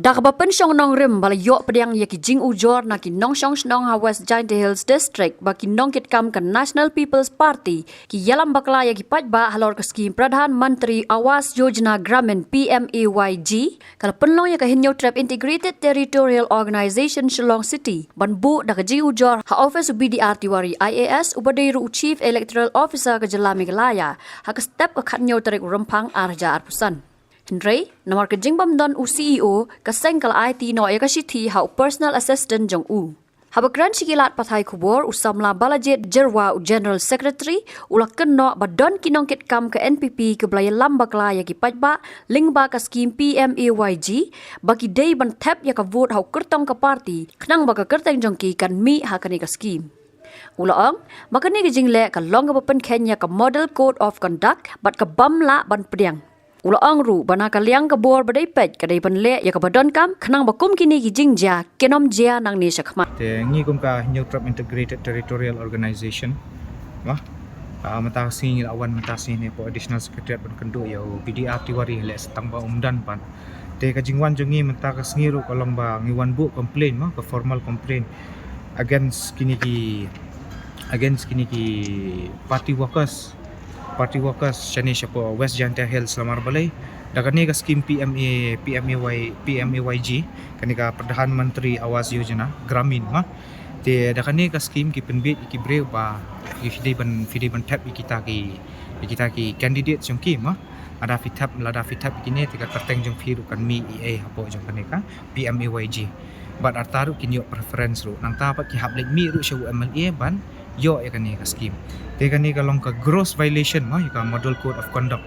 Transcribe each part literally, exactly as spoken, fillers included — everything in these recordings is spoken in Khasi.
Da kaba pynshong nongrim ba la ïoh pdiang ïa ki jingujor na ki nongshong shnong ha West Jaintia Hills District ba ki nongkitkam ka National People's Party ki ïalam bakla ïa ki paidbah halor ka skim Pradhan Mantri Awas Yojana Gramin P M A Y G, ka la pynlong ïa ka Hynñiewtrep Integrated Territorial Organization Shillong City ban buh da ka jingujor ha office u B D R Tiwari I A S uba dei ruh u Chief Electoral Officer ka jylla Meghalaya ha ka step ka khathynñiew tarik u Rymphang ar hajar arphew san. Hynrei namar ka jingbym don u C E O, ka seng ka la aiti noh ïa ka shithi ha u personal assistant jong u. Haba kren sha ki lad pathai khubor, u samla Balajied Jyrwa, u General Secretary, u la kynnoh ba don ki nongkitkam ka N P P kiba la ïalam bakla ïa ki paidbah lyngba ka skim P M A Y G ba ki dei ban thep ïa ka vote ha u kyrtong ka party khnang ba ka kyrteng jong ki kan mih ha kane ka skim. U la ong ba kane ka jingleh ka long kaba pynkheiñ ïa ka Model Code of Conduct bad ka bym lah ban pdiang. U la ong ruh ba na ka liang ka bor ba dei peit ka dei ban leh ïa kaba donkam khnang ba kum kine ki jingjia kin ym jia nangne shakhmat. Te ngi kum ka Hynñiewtrep Integrated Territorial Organization, wah, ah, mynta ka sngi ngi la wan mynta ka sngi ne ko Additional Secretary ban kynduh ïa u B D R Tiwari leh sa tang ba um don pat. Te ka jingwan jong ngi mynta ka sngi ruh ka long ba ngi wan buh complaint, mo, ka formal complaint against kine ki, against kine ki party workers, party workers shane shapoh West Jaintia Hills. Namar balei? Da kane ka skim P M A, P M A Y, P M A Y G, kane ka Pradhan Mantri Awas Yojana Gramin, ma. Te da kane ka skim ki pynbit ïa ki briew ba phi dei ban, phi dei ban thep ïa kita ki, ïa kita ki candidate jong ki, ma. Lada phi thep, lada phi thep ïa kine te ka kyrteng jong phi ruh kan mih ei ei hapoh jong kane ka P M A Y G. Bad arta ruh kin ïoh preference ruh. Nangta pat ki hap leit mih ruh sha u M L A ban ïoh ïa kane ka skim. Te kane ka long ka gross violation, mo, ïa ka Model Code of Conduct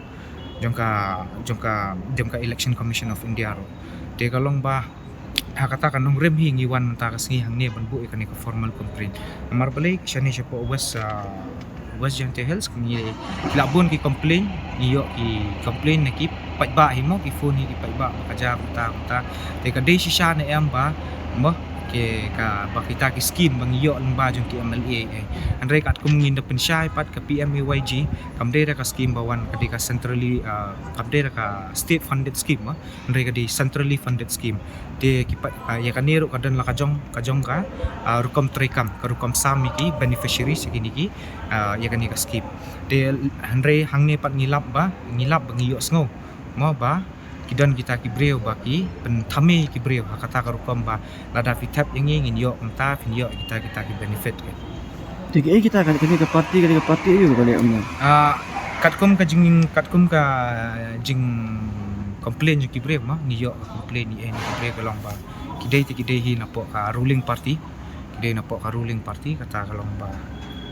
jong ka, jong ka, jong ka Election Commission of India ruh. Te ka long ba ha kata ka nongrim hi ngi wan mynta ka sngi hangne ban buh ïa kane ka formal complaint. Namar balei shane shapoh West, ah, West Jaintia Hills, ngi, ki la bun ki complain, ngi ïoh ki complain na ki paidbah hi, mo, ki phone hi ki paidbah ba ka jia kumta kumta. Te ka dei shisha ne em ba, mo, ki, ka, ba kita ki skim ba ngi ïoh lyngba jong ki M L A, eh. Hynrei katkum ngin da pynshai pat, ka P M A Y G kam dei da ka skim ba wan, ka dei ka centrally, ah, kam dei da ka state funded scheme, mo. Hynrei ka dei centrally funded scheme. Te ki pat, ah, ïa kane ruh ka don la ka jong, ka jong ka, ah, rukom treikam, ka rukom sam ïa ki beneficiaries ïa kine ki, ah, ïa kane ka skim. Te hynrei hangne pat ngi lap ba, ngi lap ba ngi ïohsngew, mo, ba ki don kita ki briew ba ki pynthame ïa ki briew ha kata ka rukom ba lada phi thep ïa ngi ngin ïoh kumta, phin ïoh kita, kita ki benefit. Te kiei kita, kane ka party, kane ka party aïu ba leh kumne? Ah, katkum ka jing, katkum ka jing complain jong ki briew, ma, ngi ïoh ka complain ïa kine ki briew ka long ba ki dei te ki dei hi napoh ka ruling party, ki dei napoh ka ruling party, kata ka long ba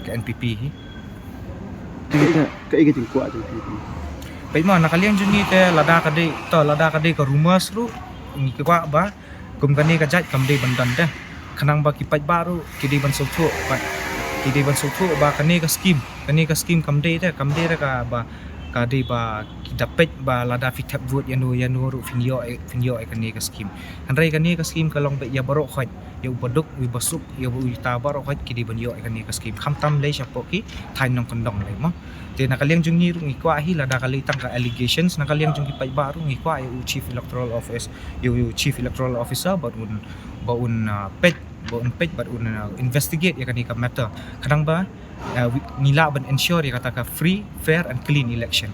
ka N P P hi. Te kita, kaei ka jingkwah jong ki? Peit, ma, na ka liang jong ngi te lada ka dei, to, lada ka dei ka rumours ruh ngi kwah ba kum kane ka jait kam dei ban don te. Khnang ba ki paidbah ruh ki dei ban sngewthuh, ba ki dei ban sngewthuh ba kane ka skim, kane ka skim kam dei te, kam dei te kaba, ka dei ba ki da peit ba lada phi thep vote ïano ïano ruh phin ïoh, phin ïoh ïa kane ka skim. Hynrei kane ka skim ka long beit ïa baroh khoit, ïa u baduk, u basuk, ïa u ita, baroh khoit ki dei ban ïoh ïa kane ka skim. Khamtam lei shapoh ki thaiñ nongkyndong lei, mo. Te na ka liang jong ngi ruh ngi kwah hi, lada ka lei tang ka allegations na ka liang jong ki paidbah ruh ngi kwah ïa u Chief Electoral Office, ïa u Chief Electoral Officer bad un, ba un, ah, peit, ba un peit bad un, ah, investigate ïa kane ka matter. Khnang ba, ah, wi-, ngi lah ban ensure ïa kata ka free, fair and clean election.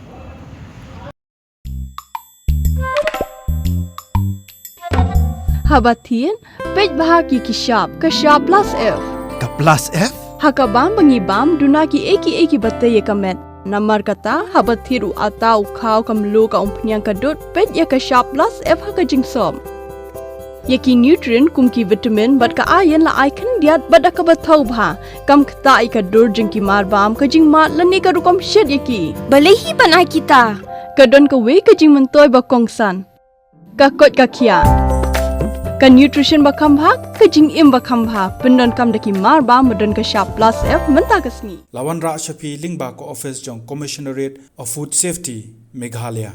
Haba thied, peit bha ki, ki shap, ka shap plus F. Ka plus F? Ha ka bam ba ngi bam, duna kiei kiei kiba tei ïa ka met. Namar kata, haba thied u atta, u khaw, ka mluh, ka umphniang, ka dud, peit ïa ka shap plus F ha ka jingsop. Ïa ki nutrient kum ki vitamin bad ka iron la ai khyndiat bad da kaba thaw bha. Kam ktah ïa ka dur jong ki marbam, ka jingmad lane ka rukom shet ïa ki. Balei hi ban ai kita? Ka don kawei ka jingmyntoi ba kongsan. Ka koit ka khiah. Ka nutrition ba kham bha, ka jingim ba kham bha. Pyndonkam da ki marbam ba don ka shap plus F mynta ka sngi. La wanrah sha phi lyngba ka office jong Commissionerate of Food Safety, Meghalaya.